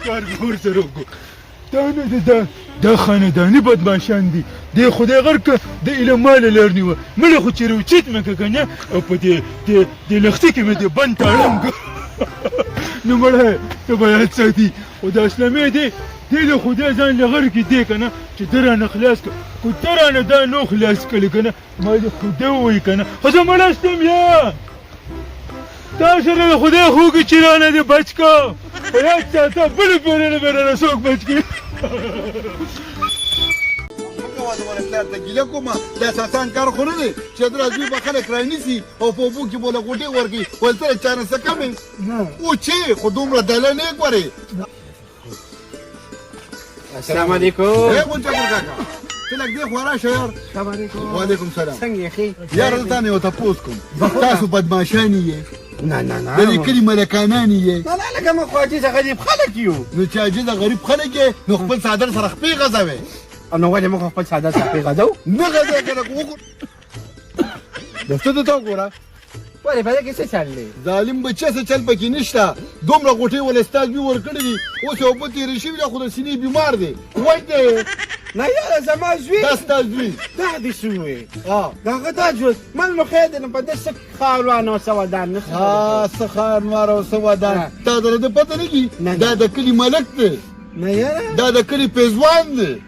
کار مې ورسره وکړو. دا نه د دا دا خانداني بدماشان دي. دې خدای غر که د ایله ماله لار نیوه، مړه خو چې راوچت مې که که نه، او په دې دې دې لښتي کې مې دې بند تاړم که نو مړه ته به یاد ساتي. خو د اسلمې دې دې له خدای ځان له غر کې دی که نه چې ده رانه خلاص که، خو ته رانه دا نو خلاص کړې که نه، ما دې خدای ووایي که نه، خو زه مړه شتم یا تا سره د خدای خوږي چې رانه دې بچ که، په یاد ساته بلې پېرې نه به رانه څوک بچ کړي. مه کوه زما پلار ته ګیله کومه، داسې اسان کار خو نه دی چې د زوی به خلک رانیسي او په اوبو کې به له غوټې ورکوي. ول ته له چا نه څه کم یې؟ او چې خو دومره دله نه ګورې. السلام علیکم. ای غونچه ګل کاکا، ته لږ دې خوا راشه یار. السلام علیکم. وعلیکم سلام. څنګه یې ښې؟ یار زه تا نه یو تپوس کوم، تاسو بدماشاني یې؟ نه نه نه. د دې کلي ملکانان یې؟ نه نه، لکه موږ خو عاجزه غریب خلک یو. نو چې عاجزه غریب خلک یې نو خپل څادر سره خپې غځوې. نو ولې موږ خپل څادر سره خپې غځوو؟ نه غځوې که نه وګوره دسته ته ته وګوره. ولې په دې کې څه چل دی؟ ظالم بچیه څه چل پکې نشته، دومره غوټې ولې ستا زوی ورکړي دي، اوس یې اوبه تېرې شوي دي، خو د سینې بیمار دی، وژنی یې. نه یاره زما زوی دا ستا زوی دا دې څه وویل؟ د هغه دا ژوند مل نو خیر دی، نو په ده څه ښاروان او څه ودان نه څه ښاروان او څه ودان، تا د ده پته نه کي؟ دا د کلي ملک دی. نه یاره دا د کلي پیزوان دی.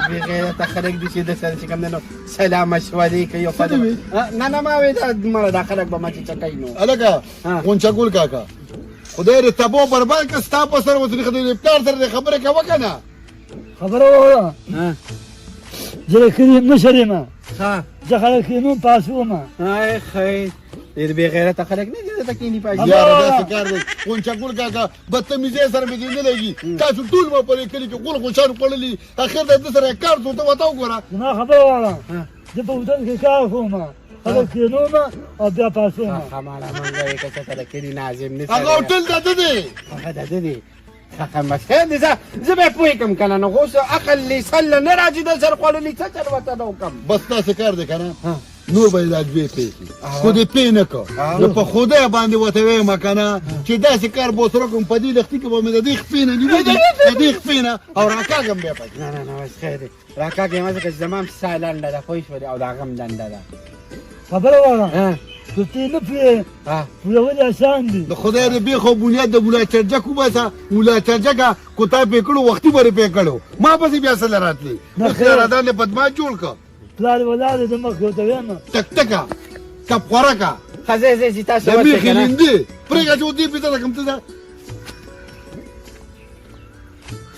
بې غیرته خلک دي چې د سره چې کوم دی نو سلا مشورې کوي او نه نه ما وې دا مړه دا خلک به ما چې څه کوي نو. هلکه غونچه ګل کاکا، خدای دې تباه برباد کړه، ستا په سر وتلي، خدای دې پلار سره دې خبرې کوه که نه؟ خبره ووره، زه د کلي مشر یم، زه خلک کښېنوم پاڅوم. ای خیر، ډېر بې غیرته خلک نه دي درته کښېني پاڅي. یاره داسې کار دی غونچه ګل کاکا، بدتمیزۍ سره مې دې نه لګي. تاسو ټول ما په دې کلي کې غول غوشان خوړلي، اخر د ده سره کار څو ته ورته وګوره. زما خبره واوره، زه په هوټل کې کار کوم، خلک کښېنوم او بیا پاڅوم. ښه مالا مونږ یې که څه ته د کلي ناظم نه هغه هوټل د ده دی. هغه د ده دی. ښه بس خیر دی، زه به یې پوه کړم که نه، نو خو اوس عقل لیسل له نه راځي، د سر خوړلي څه چل ورته نه وکړم. بس داسې کار دی که نه، نور به یې دا دوې پې کړي، خو دې پې نه کړ نو په خدای باندې ورته وایم که نه چې داسې کار به ورسره کوم، په دې لښتي کې به مې د دې خپې نه نیولي دي، د دې خپې نه او راکاږم بیا پکې. نه نه نه بس خیر دی، راکاږم ځکه چې زما هم ساه لنډه ده، پوه شولې، او د هغه هم لنډه ده. خبره واوره، که ته نه پوهې پوهول یې اسان دي. د خدای د بېخ او بنیاد د ملا چرجک وباسه، ملا چرجکه کوتا پې کړو، وختي به پې کړو، ما پسې بیا څه له راتلې؟ اوس یې رادان دی بدمعاش جوړ کړ. پلار یې ولاړ دی د مخکې ورته وایم. ټک ټکه کپ خورکه ښه ځه ځه چې تاسو د ورشئ مېخې که نه. لیندې پرېږده چې دې پېته کوم ته ځه.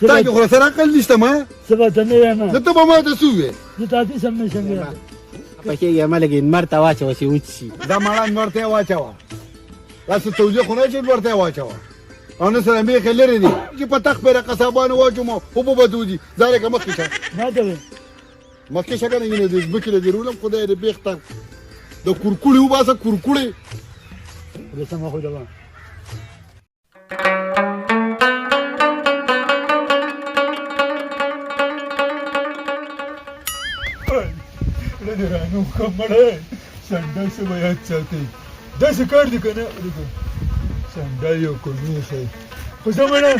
تا کې خو سره عقل نشته ما څه به ته نه وایم. نو ته به ما ته څه ووایې؟ زه تا دې سم نه شم ویلی. پکې یې مه لګې لمر ته واچوه چې وچ شي. دا مړه لمر ته یې واچوه، داسې توجیه خو نه چې لمر ته یې واچوه، او نه سره مېخې لرې دي چې په تخت پرې قصابانو واچوم اوبه به دوځي. ځه لکه مخکې شه، ما ته وایې مخکې شه که نه یعنې د ځمکې له دې رولم خدای دې بېخ ته د کورکوړې وباسه، کورکوړې. زه سمه خو ده. له دې رانو ښه مړی سنډه څه به یاد ساتئ، داسې کار دی که نه سنډه یو کومې ښی، خو زه مړه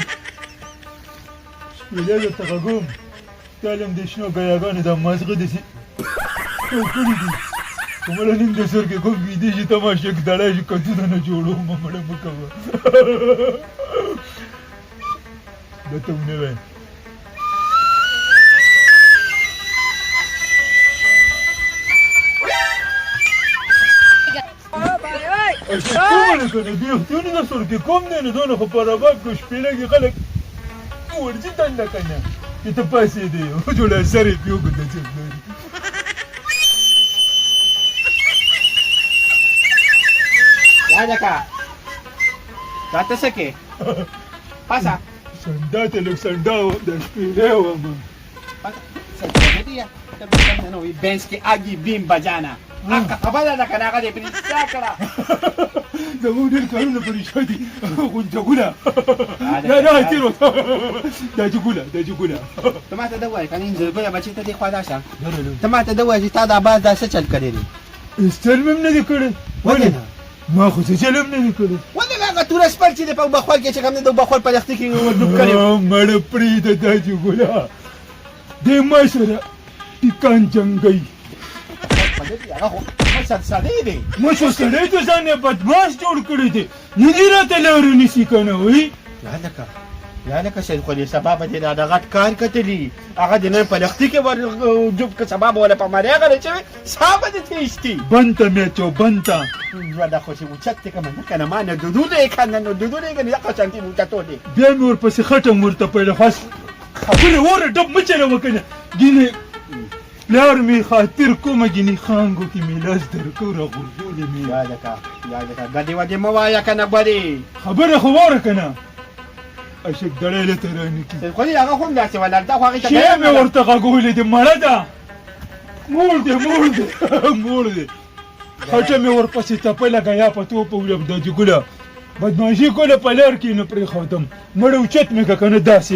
شپېلی درته غږوم، تا لم د شنو ګیاګانو دا مازغه داسې ټول کړي دي، خو مړه نن د سر کې کوم کېدی شي ته ما شک دړی شي کدو نه جوړوم، مړه مه کوه دا ته ونه وایې. کومه که نه دې اختیار نه سر کې کوم دی نو دونه خو په رباب کې شپېله کې خلک ورځي دننه که نه چې ته پاڅېدې جوړه سر یې پرې وکړ چې یا لکه دا ته څه کې پاسه سنډا ته لږ سنډا د شپېلې وم. بینس کې اګي بیم بجانا حق خبره ده کنه، هغه دې پرې رښتیا کړه. زموږ ډېر کارونه په رښتیا دي غونچه ګله، نه نه تېر وخت دا چې ګله دا چې ګله. ته ماته ده ووایه که نه انځورګله بچې ته دې خوا راشه، ته ماته ده ووایه چې تا دا باز دا څه چل کړی دی؟ هېڅ چل مې هم نه دی کړی. ولې نه؟ ما خو څه چل هم نه دی کړی. ولې نه؟ هغه توره سپر چې دی په بخول کې چې کوم دی د بخول په لښتي کې ور ډوب کړی و. مړه پرېږده دا چې ګله دې ما سره ټیکان جنګوي. هغه خو مشر سړی دی. مشر سړی ته ځان یې بدماش جوړ کړی دی، نه دې راته لارې نیسي که نه وایي. هلکه هلکه سید خولې سبا به دې دا د غټ کار کتلي، هغه دې نن په لښتي کې ور ډوب که، سبا به وله په مرۍ غلی شوې ساه به دې تېشتي. بند ته مې اچو بند ته. ژونده خو چې اوچت دی که نه که نه ما نه دودونه یې که نه نو دودونه یې که نه دغه شانتې اوچتو دی. بیا مې ورپسې خټه هم ورته پیله خو خبرې وره ډب مه چلوه که نه ګینې پلار مې خاطر کومه ګینې خانګو کې مې لاس درکو راغورځولې مې. یاده که یاده که ګډې وډې مه وایه که نه ګورې. خبره خو وره که نه اشک دړی له ته رانه کړي. خو هغه هم داسې ولاړ دا خو هغې ته شی مې ورته غږولې دی مړه ده موړ دی موړ دی موړ دی. خټه مې ورپسې تپله ګیا په توپه ولم د جګله بدمعاشي کوله په لار کې نه پرېښودم. مړه اوچت مې که که نه داسې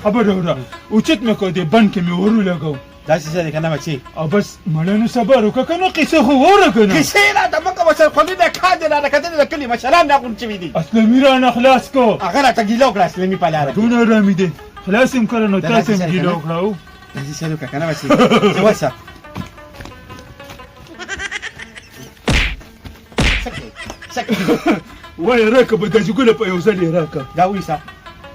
خبره وره اوچت مې که دې بند کې مې ور ولګو. داسې څه دی که نه بچې؟ او بس مړه نو صبر وکړه که نه قصه خو وره که نه. قصې راته مه کوه سرخولي د کار دې راته کتلې د کلي مشران راغونډ شوي دي. اسلمي رانه خلاص کو. هغه راته ګیله وکړه اسلمي په لاره کې. دونه ارامي دی خلاص یې هم کړه نو تاسې هم ګیله وکړه. داسې څه وکړه که نه بچې ځه ورشه. وایه راکه به داسې ګله په یو ځل یې راکه. دا ویسه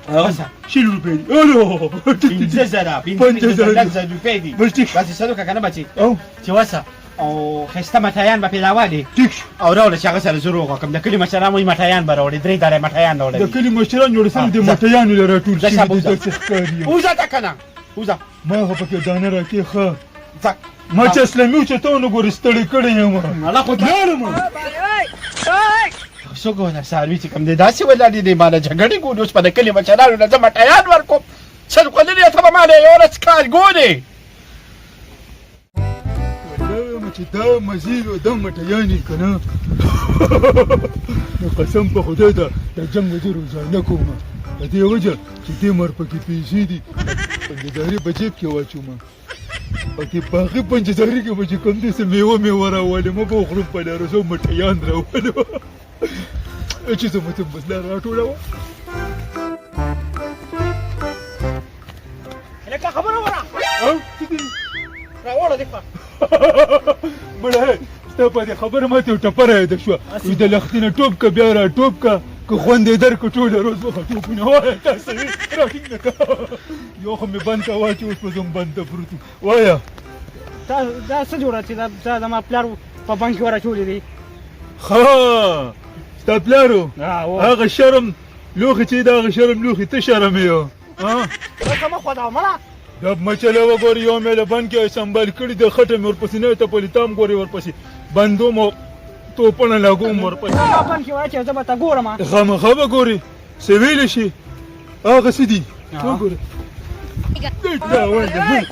وسه. 20 روپۍ دي. الو 5000 5000 روپۍ دي. بس ټیک شو. داسې څه وکړه که نه بچې او چې وسه او ښایسته مټایان به پرې راوالې. ټیک شو. او راوړه چې هغه سره زه روغه کړم. د کلي مشران وایي مټایان به راوړي، 3 دړې مټایان راوړي. د کلي مشران جوړ سوي د مټایانو له راټول شوي دي داسې ښکاري. وځه ته که نه وځه. ما خو پکې دانه راکې ښه. ما چې اسلامي اوچتونه ونه ګورې ستړی کړی یم. مړه خو لاړم. څه ګوره څاروي چې کوم دی داسې ولاړې دی ما له جګړې ګوري. اوس به د کلي مشرانو له زه مټایان ورکوم. سرخولنې ته به ما له یوه ورځ کار ګورې. وایم چې دا مزې او دا مټیانې که نه نو قسم په خدای ده د جنګ به زه روزانه کوم. په دې وجه چې دې مر پکې پیسې دي پنجهزاري په جیب کې واچوم او دې باغي پنجهزاري کې به چې کوم دی څه میوه میوه راولم به وخورم په لاره زه مټیان راولم چې زه مو بس لاره راټولوه. لکه خبره وره او څه دي راوړه دې مړه ستا په دې خبره ماته یو ټپره یاده شوه. وایي د لښتي نه ټوپ که بیا را ټوپ که که خوند یې درکړ ټوله ورځ وخه ټوپونه وایه تاسو راټینګ نه که یو خو مې بند ته واچو اوس به زه هم بند ته پروت یم. وایه دا څه جوړه چې دا زما پلار په بنک کې ور اچولي دي؟ ښه ستا پلار و هغه شرم لوښي چې دا هغه شرم لوښي ته شرم یې. ته مه خوځوه مړه. ډب مه چلوه ګورې یو مې له بند کې سنبال کړي د خټه مې ورپسې نه تپلې تا هم ګورې ورپسې بندوم او توپڼه لګوم ورپسې. دا بند کې واچوه زه به ته ګورم. خامخا به ګورې څه ویلی شي هغه څه دي وګوره. دا وایه.